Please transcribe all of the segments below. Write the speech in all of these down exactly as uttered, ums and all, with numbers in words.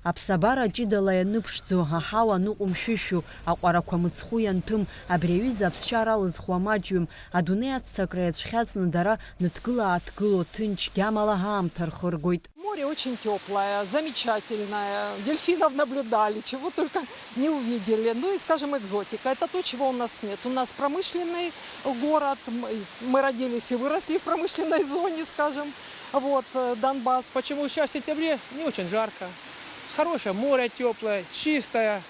Аԥсабара ҷыдала ианыԥшӡо, аҳауа ныҟәымшәышәу, аҟәарақәа мыцхәы ианҭәым, абри аҩыза аԥсшьара алызхуа маҷҩым, адунеи аццакра иацәхьаҵны дара ныҭгыла-ааҭгыло, ҭынч, гьамала аамҭа рхыргоит. Море очень тёплое, замечательное. Дельфинов наблюдали, чего только не увидели. Ну и, скажем, экзотика. Это то, чего у нас нет. У нас промышленный город. М-, и мы родились и выросли в промышленной зоне, скажем. Вот, э, Донбасс. Почему сейчас в сентябре не очень жарко? Хорошее море тёплое, чистое.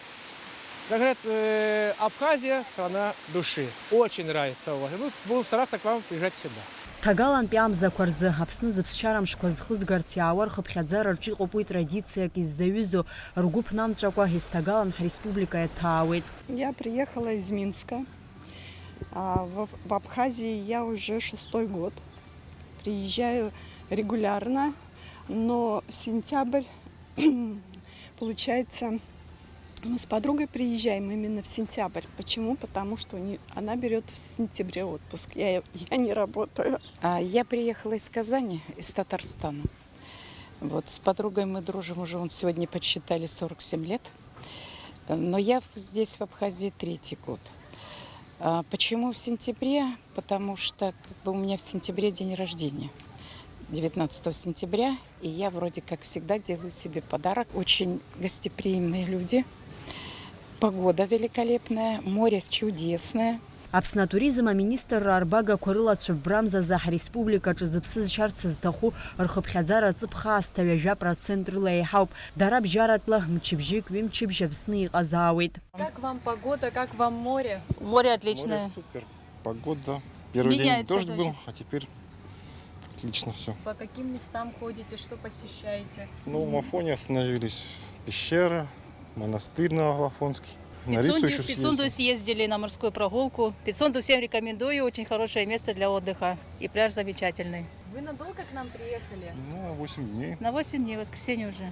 Как говорят, э, Абхазия — страна души. Очень нравится у вас. Мы будем стараться к вам приезжать всегда. Ҭагалантәи амзақәа рзы Аԥсны зыԥсшьара мшқәа зхызгарц иаауа рхыԥхьаӡара рҿы иҟоуп уи традициак иззаҩызоу, ргәы ԥнамҵәакәа исҭагалан ҳреспублика иаҭаауеит. Я приехала из Минска. А, в, в Абхазии я уже шестой год. Приезжаю регулярно, но сентябрь, получается, мы с подругой приезжаем именно в сентябрь. Почему? Потому что у не-, она берёт в сентябре отпуск. Я, я не работаю. А, я приехала из Казани, из Татарстана. Вот, с подругой мы дружим уже, вон, сегодня подсчитали, сорок семь лет. Но я в-, здесь, в Абхазии, третий год. А, почему в сентябре? Потому что, как бы, у меня в сентябре день рождения, девятнадцатого сентября, и я вроде как всегда делаю себе подарок. Очень гостеприимные люди, погода великолепная, море чудесное. Аԥсны атуризм аминистрра арбагақәа рыла цәыббрамзазы ҳреспубликаҿы зыԥсы зшьарц зҭаху рхыԥхьаӡара ҵыԥх аасҭа ҩажәа процент рыла еиҳауп. Дара бжьаратәла мчыбжьык, ҩымчыбжь Аԥсны иҟазаауеит. Как вам погода, как вам море? Море отличное. Море супер. Погода. Первый день дождь был, а теперь отлично всё. По каким местам ходите, что посещаете? Ну, в Афоне остановились. Пещера, монастырь Новоафонский. На Рицу ещё съездили. В Пицунду съездили на морскую прогулку. Пицунду всем рекомендую, очень хорошее место для отдыха. И пляж замечательный. Вы надолго к нам приехали? Ну, на восемь дней. На восемь дней, воскресенье уже.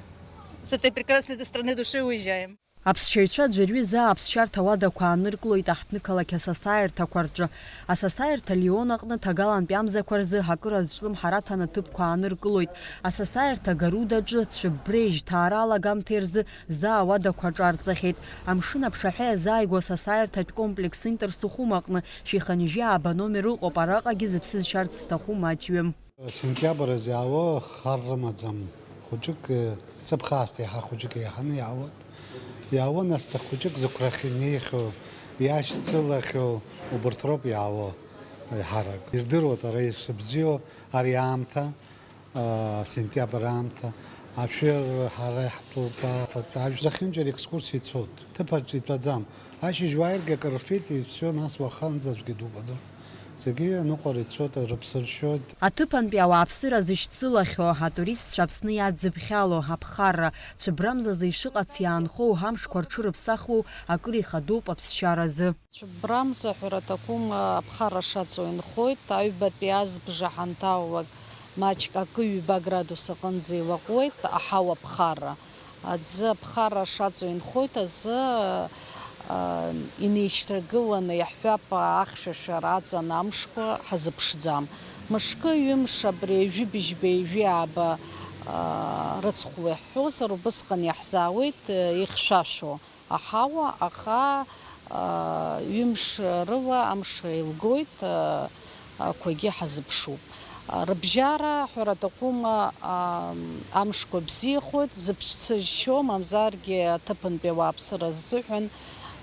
С этой прекрасной страны души уезжаем. Аԥсшьаҩцәа аӡәырҩы заа аԥсшьарҭа ауадақәа ааныркылоит аҳҭнықалақь асасааирҭақәа рҿы. Асасааирҭа Лион аҟны ҭагалантәи амзақәа рзы акыра зҿлымҳара аҭан аҭыԥқәа ааныркылоит. Асасааирҭа Гарудаҿы цәыббреижь ҭаара алагамҭеи рзы заа ауадақәа аҿарҵахьеит. Амшын аԥшаҳәа иазааигәоу асасааирҭатә комплекс Интерсухум аҟны шәи хынҩажәи ааба номер ыҟоуп, араҟагьы зыԥсы зшьарц зҭаху маҷҩым. Сентиабр азы иаауа хар рымаӡам. Хәыҷык, э, ҵыԥх аасҭа иаҳа хәыҷык еиҳаны иаауеит. Иаауа, нас, хәыҷык зықәрахь инеихьоу, иашьцылахьоу, убарҭ роуп иаауа еиҳарак. Ирдыруеит ара ишыбзиоу ари аамҭа, а, сентиабр аамҭа. Ашәыр ҳара иаҳтәуп, афатә ажә-, зехьынџьара екскурсиа ицоит. Ҭыԥ аҿы итәаӡам. Ашьыжь уааиргьы акыр рфеит, и всё, нас уаханӡа аӡәгьы дубаӡом. Зегьы аныҟәара ицоит, рыԥсы ршьоит. Аҭыԥантәи ауааԥсыра зышьцылахьоу, атуристцәа Аԥсны иадзыԥхьало, аԥхарра, цәыббрамзазы ишыҟац иаанхоу, амшқәа рҽырыԥсахуоу акыр ихадоуп аԥсшьаразы. Цәыббрамза ҳәара аҭахума, аԥхарра шаҵоу инхоит, аҩбатәи азбжа ҳанҭалалак маҷк акы-ҩба градус аҟынӡа илаҟәуеит аҳауа аԥхарра. Аӡы аԥхарра шаҵоу инхоит азы, а, инеишьҭаргыланы, иаҳҳәап, ахьшәашәара аҵан амшқәа ҳазыԥшӡам. Мышкы, ҩымш абри ҩажәи быжьба, ҩажәи ааба, а, рыцхәла иаҳҳәозар, убысҟан иаҳзаауеит, а, ихьшәашәо аҳауа, аха, а, ҩымш рыла амш еилгоит, а, ақәагьы ҳазыԥшуп. Рыбжьара, ҳәара аҭахума, амшқәа бзиахоит, зыԥсы зшьо, мамзаргьы аҭыԥантәи ауааԥсыра азыҳәан,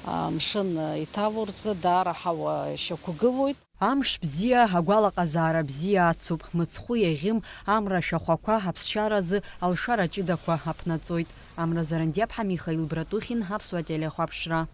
амшын иҭало рзы даара ҳауа шьақәгылоит. Амш бзиа, агәалаҟазаара бзиа ацуп, мыцхәы иаӷьым, амра ашәахәақәа аԥсшьаразы алшара ҷыдақәа аԥнаҵоит. Амра Зарандиаԥҳа, Михаил Братухин, Аԥсуа телехәаԥшра.